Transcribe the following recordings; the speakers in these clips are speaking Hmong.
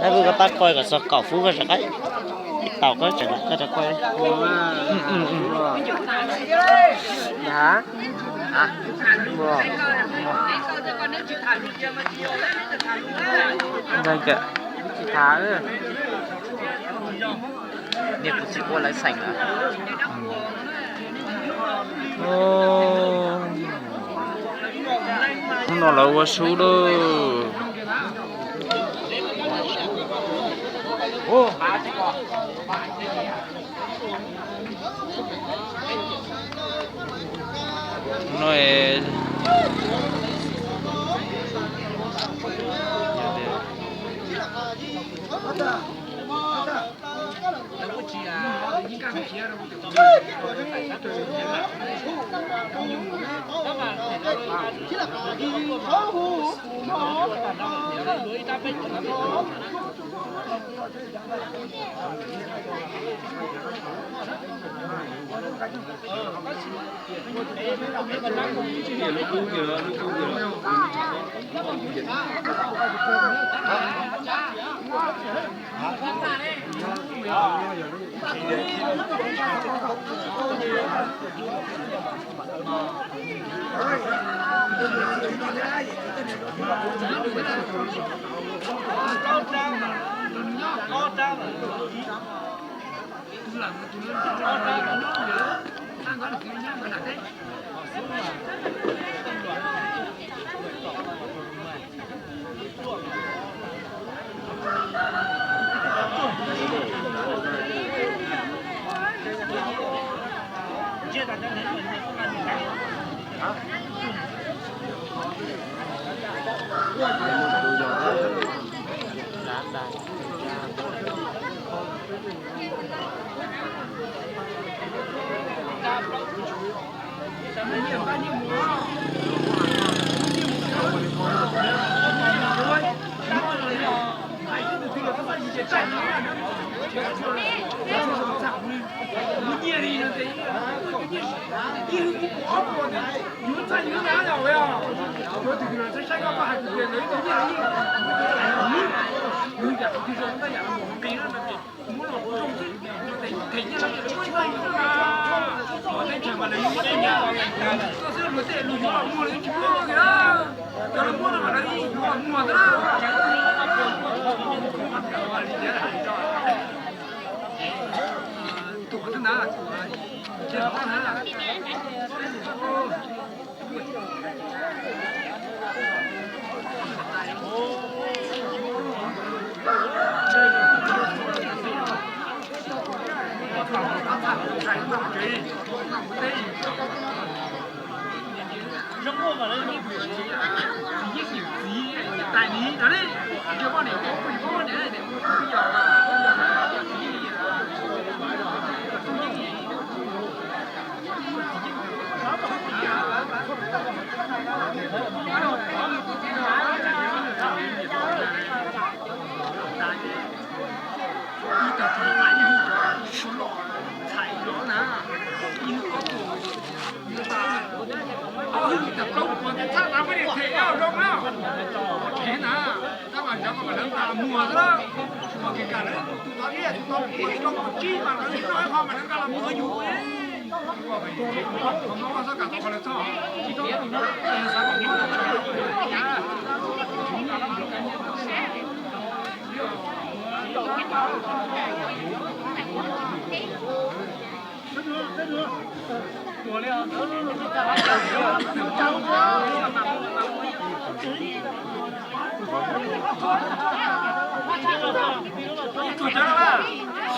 Nab vwj koj pab koj kom txog kaum fub koj rov qab, ib tau koj tseem koj rov qab. Niag kuv txiv ua lawv xeem lawm. Hnub no lawv ua sub lawm. No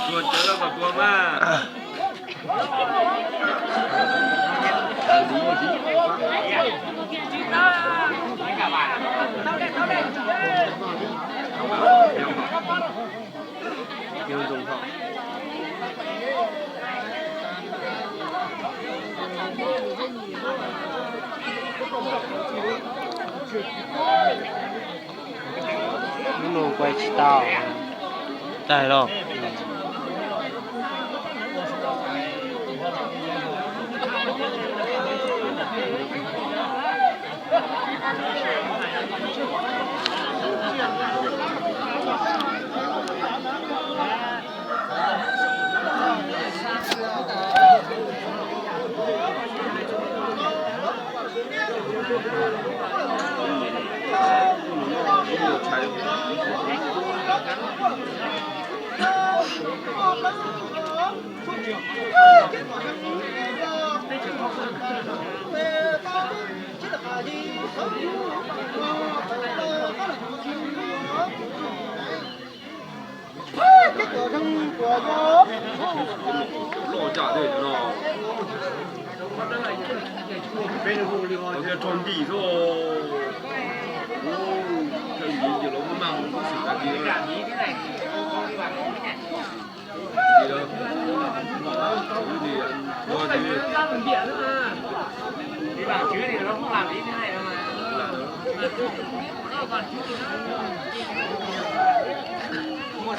Tsuas cawv los kom tuag mas. Lub no kuaj tsis tau. Tag los. Loj caj thiab no. Rho ntim xwb. Thaj ntim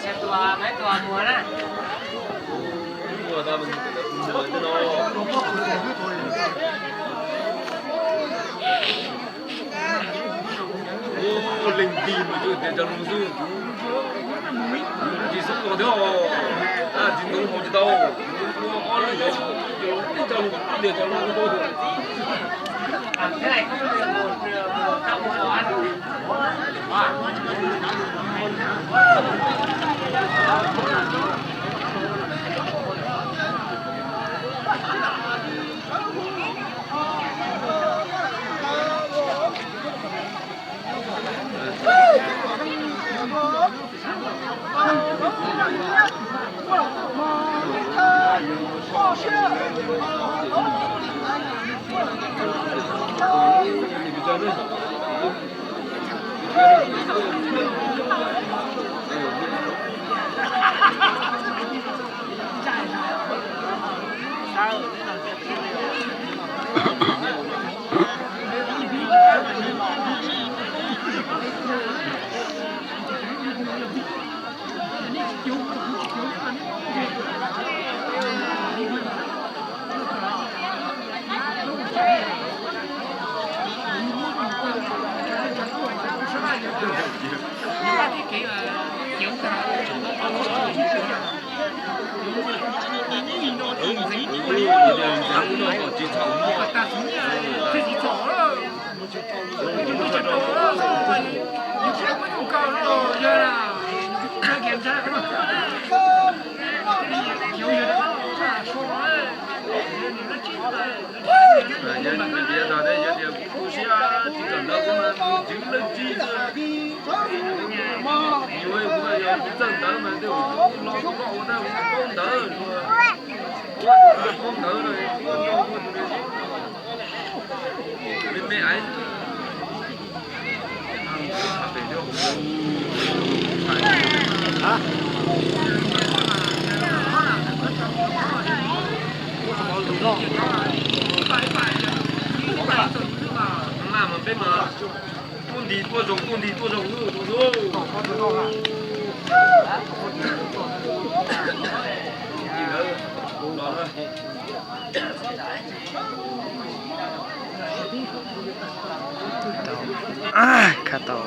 ces lawv muab naj mus xwm tas kis. Leej tib mas tsis tias cov lus xwb, tsis xub ua thiab, txiv ntoo haus tsis tau, ua ob lub zos, cov lus tib co lus tias cov lus. Yog tias kuv tu siab tsis kawm ntawv kuv mas tus tswv leej txiv, kuv yog txawj ntawv mas tej zaum kuv los kuv los ua ntawv kuv paub ntawv, paub ntawv no, me me aiv. Peb mas tuaj nti tuaj zoo, tuaj nti tuaj zoo, tuaj zoo. Khaj tau.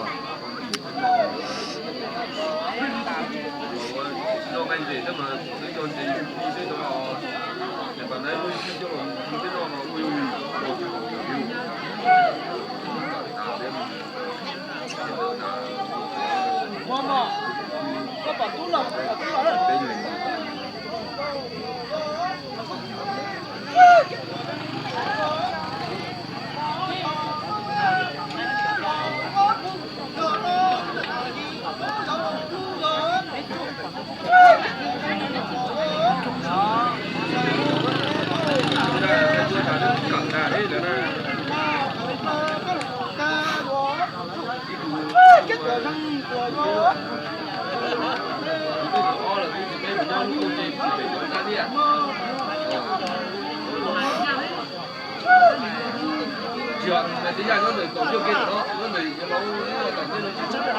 Tsis yog, tib yam nyob ntawm tom ncauj ke tom no, nyob ntawm yawg laus nyob tom ntej no tsis tshua, nyob ntawm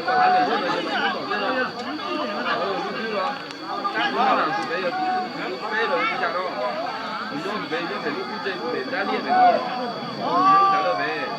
Paj Hlav Leej nyob ntawm yawg laus nyob tom ntej no, lub twg los, tus peb yog tus peb los tsis yam no, tus nyob tus peb nyob pem lub qub tsev pem dab liaj pem no, tus nyob tas lawm pem.